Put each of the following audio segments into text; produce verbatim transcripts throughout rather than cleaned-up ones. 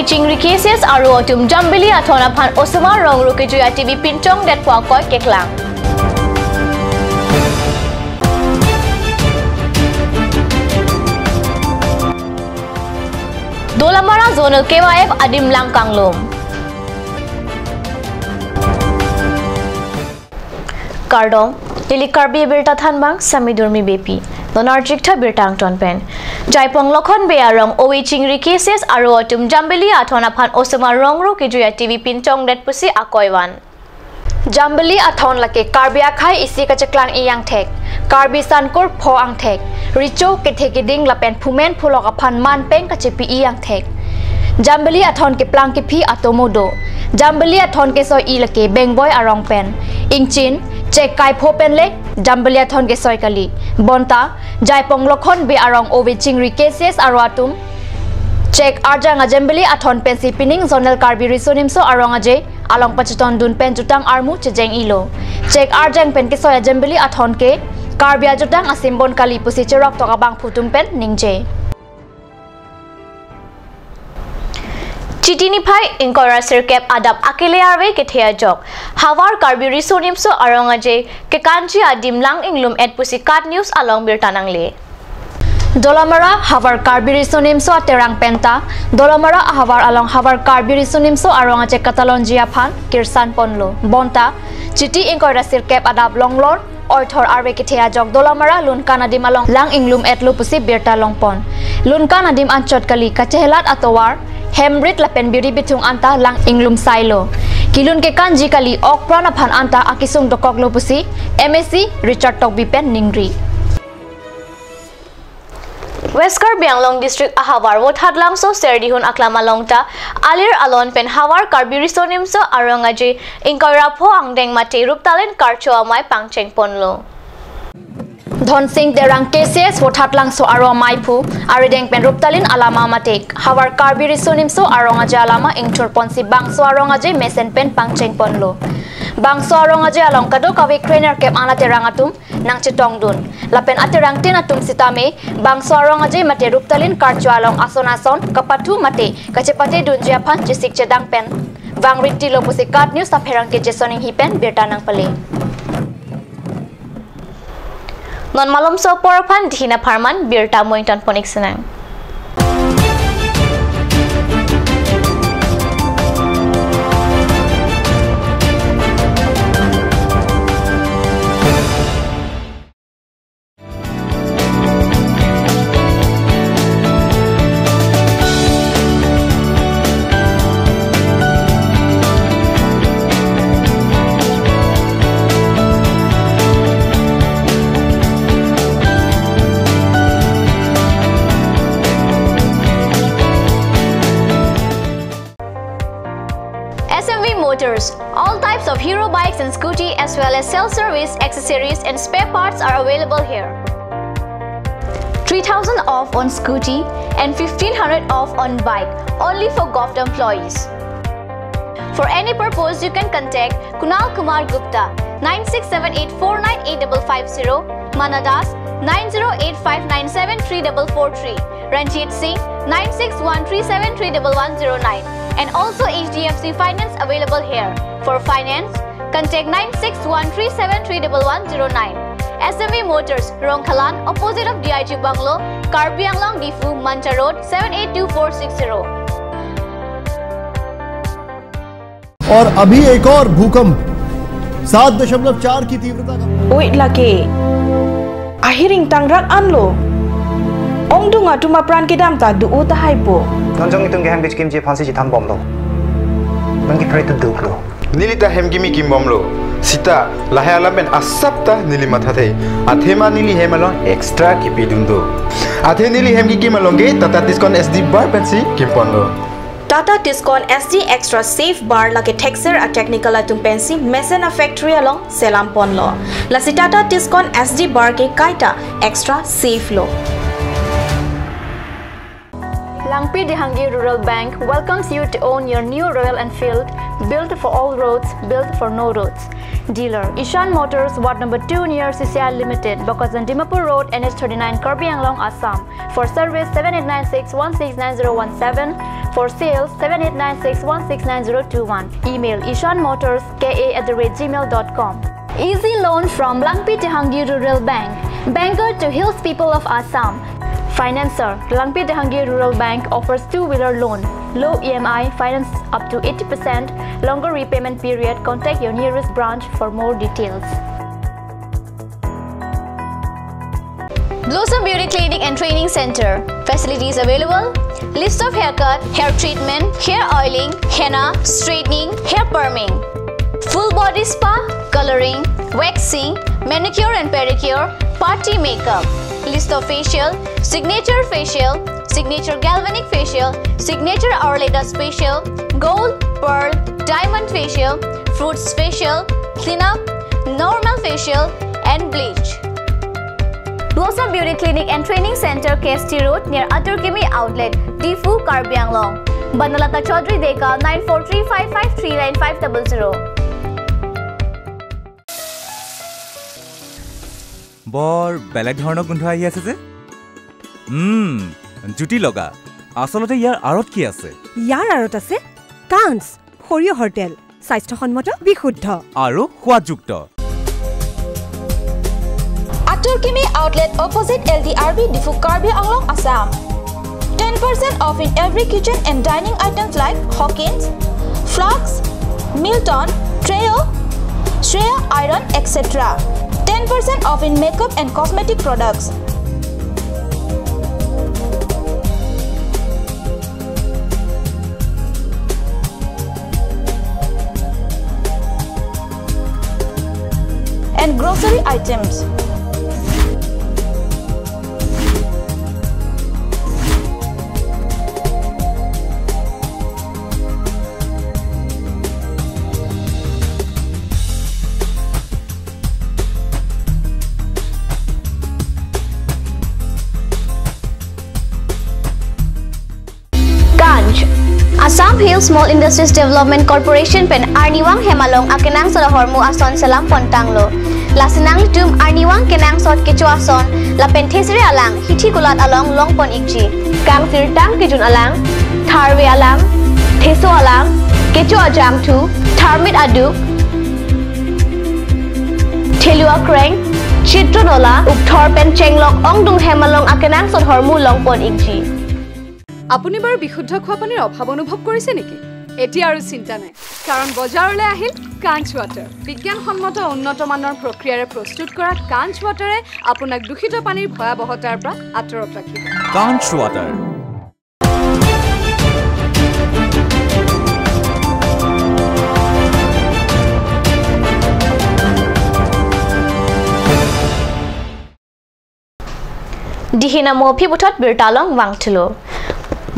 Chingri K C S aro atum Jambili Athon aphan osomar rong ro kejui ativi pinchongdetpo akoi keklang. Dolamara Zonal K Y F adim lang kanglum. Kardom, neli Karbi Abirta thanbang Sami Durmi Beypi. Non arjik tha birta angton pen. Jaipong Lokhon Bey arong ove Chingri K C S aro atum Jambili Athon aphan osomar rong ro kejui ativi pinchongdet pusi akoi van. Jambili Athon lake Karbi akhei isi kacheklang-i angthek, Karbi sankur pho angthek, recho kethe kiding lapen phumen phulok aphan manpeng kachepi-i angthek. Jambili Athon keplang kephi atomo do. Jambili Athon kesoi-i lake Bengboi arong pen. Ingchin, chek kaipho pen le Jambili Athon kesoi kali. Bonta, Jaipong Lokhon Bey arong ove Chingri K C S aro atum chek arjang ajambili athon pensi pining Zonal Karbi Riso Nimso Arong Aje along pachetondun pen jutang armu chejeng-ilo. Chek arjang pen kesoi ajambili athon ke Karbi ajutang a-symbol kali pusi cheroktok abangphu atum pen ningje. Chiti niphai ingkoi ra sirkep adap akele arve kethe ajok Havar Karbi Riso Nimso Arong Aje kekanji adim lang inglum-et pusi KAT News along birta nangle. Dolamara Havar Karbi Riso Nimso aterang penta, Dolamara ahavar along Havar Karbi Riso Nimso Arong Aje katalonji aphan kirsan ponlo. Bonta, Chiti ingkoi ra sirkep adap longlor oithor arve kethe ajok Dolamara Lunkan adim along lang inglum-etlo pusi birta longpon. Lunkan adim anchot kali kachehelat atovar, hemrit lapen biri bithung anta lang inglum sailo. Kelun kekanji kali okpran aphan anta akesung dokoklo pusi M A C Richard Tokbi pen ningri. West Karbi Anglong District ahavar Vothatlangso Serdihun aklam along ta alir alon pen Havar Karbi Riso Nimso Arong Aje ingkoi ra pho angdeng mate ruptalin karcho amei pangcheng ponlo. Dhonsing Terang K C S Vothatlangso aro ameiphu arideng pen ruptalin alama mate Havar Karbi Riso Nimso Arong Aje alama ingthur ponsi bangso arong aje mesen pen pangcheng ponlo. Bangso arong aje along kadokave krenerkep an aterang atum nangchetongdun. Lapen aterangtin atum sitame bangso arong aje mate ruptalin karcho along ason ason kapathu mate kachepatedunji aphan chesik chedang pen vangritilo pusi KAT News apherangke Jason Inghi pen birta nangpale. Non malomso apor aphan dihina pharman birta mointon ponik senang. S M V Motors, all types of Hero bikes and scooty as well as self-service accessories and spare parts are available here. Three thousand off on scooty and fifteen hundred off on bike, only for govt employees. For any purpose, you can contact Kunal Kumar Gupta, nine six seven eight four nine eight double five zero, Mana Das, nine zero eight five nine seven three double four three, Ranjit Singh, nine six one three seven three double one zero nine, and also H D F C Finance available here. For finance, contact nine six one three seven three double one zero nine. S M V Motors, Rongkhalan, opposite of D I G Bungalow, Karbi Anglong, Diphu, Manja Road, seven eight two four six zero. और अभी एक और भूकंप सात दशमलव चार की तीव्रता का। Oi lake, ahiring tangrak anlo. Ongdung atum apran kedam ta do-o tahai po. Non jong itum ke hem kechekimji aphansi chethan bomlo. Non ke pray to do lo. Neli ta hem kimi kim bomlo. Sita, lahai alam pen asap ta neli mathathe. Athema neli hem along extra kipidun do. Athe neli hem kikim along ke Tata Tiscon S D bar pensi kim ponlo. Tata Tiscon S D Extra Safe Bar lake thekser a-technical atum pensi mesen a-factory along selam ponlo. Lasi Tata Tiscon S D Bar ke kaita extra safe lo. Langpi Dehangi Rural Bank welcomes you to own your new Royal Enfield, built for all roads, built for no roads. Dealer, Ishan Motors, Ward number two near C C I Limited, Bokajan Dimapur Road, N H thirty-nine, Karbi Anglong, Assam. For service, seven eight nine six one six nine zero one seven, For sales, seven eight nine six one six nine zero two one. Email ishanmotorska at the rate gmail dot com. Easy loan from Langpi Tehangi Rural Bank. Banker to hills people of Assam. Financer, Langpi Tehangi Rural Bank offers two-wheeler loan. Low E M I, finance up to eighty percent. Longer repayment period. Contact your nearest branch for more details. Blossom Beauty Clinic and Training Center. Facilities available. List of haircut, hair treatment, hair oiling, henna, straightening, hair perming. Full body spa, coloring, waxing, manicure and pedicure, party makeup. List of facial, signature facial, signature galvanic facial, signature hourly dust facial, gold, pearl, diamond facial, fruits facial, cleanup, normal facial, and bleach. Blossom Beauty Clinic and Training Center, K S T Road, near Atur Kimi Outlet, Diphu, Karbi Anglong. Banalata Chaudhary Deka, nine four three five five three nine five double zero. বৰ বেলেগ ধৰণৰ গোন্ধ আহি আছে যে। উম, জুতি লগা। আচলতে ইয়াৰ আঁৰত কি আছে? ইয়াৰ আঁৰত আছে কাঞ্চ, সৰিয়হৰ তেল, স্বাস্থ্যসন্মত, বিশুদ্ধ। আৰু সোৱাদযুক্ত। Atur Kimi Outlet, opposite L D R B, Diphu, Karbi Anglong, Assam. Ten percent off in every kitchen and dining items like Hawkins, Flux, Milton, Trio, Shreya Iron, et cetera. Ten percent off in makeup and cosmetic products. And grocery items. Kanch. Assam Hill Small Industries Development Corporation pen arnivang hem along akenangsot ahormu ason selam pontanglo. Lasi nanglitum arnivang kenangsot kecho ason lapen thesere alang hithi kulat along longpon ikji. Kangsirtang kejun alang, tharve alang, theso alang, kecho ajangthu, tharmit aduk, thelu akreng, chitron ola, ukthor pen chenglok ongdung hem along akenangsot ahormu longpon ikji. আপুনি বাৰু বিশুদ্ধ খোৱা পানীৰ অভাৱ অনুভৱ কৰিছে নেকি? এতিয়া আৰু চিন্তা নাই, কাৰণ বজাৰলৈ আহিল কাঞ্চ ৱাটাৰ। বিজ্ঞানসন্মত উন্নত মানৰ প্ৰক্ৰিয়াৰে প্ৰস্তুত কৰা কাঞ্চ ৱাটাৰে আপোনাক দূষিত পানীৰ ভয়াৱহতাৰ পৰা আঁতৰত ৰাখিব। কাঞ্চ water. Dihina mo aphi puthot birta along vangthulo.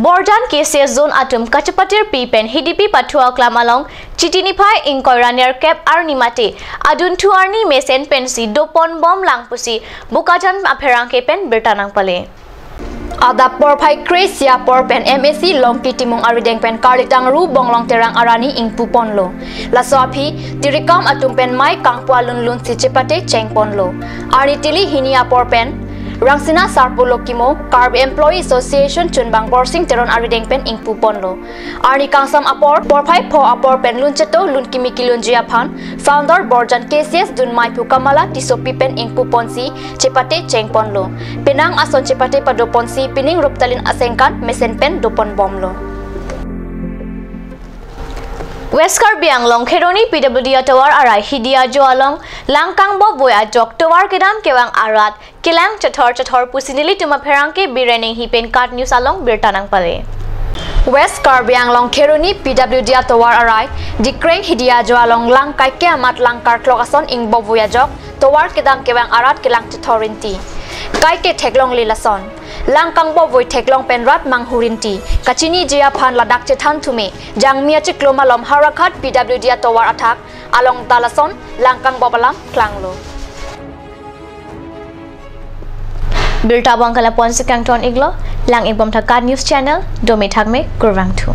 Borjan K C S zone atum kachepatir pi pen Hidipi Pathua Klam along Chiti niphai ingkoi ra nerkep arni mate adunthu arni mesen pensi dopon bomlang pusi Bokajan apherangke pen birta nangpale. Adap porphai kre-isi apor pen M A C Longki Timung arideng pen karlitang Ru Bonglong Terang arani ingpuponlo. Laso aphi tirikam atum pen mei kangpu alun lunsi chepate chengponlo. Arni tili hini apor pen Rangsina Sarpo Lokimo, Karbi Employee Association chunbang Borsing Teron arideng pen ingpuponlo. Arni kangsam apor, porphai pho apor pen lun cheto lun kimi kelunji aphan founder Borjan K C S dunmai phu Kamala Tissopi pen ingpuponsi chepate chengponlo. Penang ason chepate padoponsi pining ruptalin asengkan mesen pen doponbomlo. West Karbi Anglong Kheroni P W D atovar arai Hidia Jo along langkangbobvoi ajok tovar kedam kevang arat kelang chethor chethor pusi nelitum apherangke Biren Enghi pen KAT News along birta nangpale. West Karbi Anglong Kheroni P W D atovar arai Dikreng Hidia Jo along lang kaike amat lang karklok ason ingbobvoi ajok tovar kedam kevang arat kelang chethor rinti. Kaike theklongle lason. Langkangbobvoi theklong pen rat manghu rinti. Kachiniji aphan ladak chethan thume. Jangmi achiklo malom Howraghat P W D atovar athak along ta lason langkangbob alam klanglo. Birta abang kalaponsi kangton iklo, lang-ikbom tha KAT News Channel, dome thakme, kurvangthu.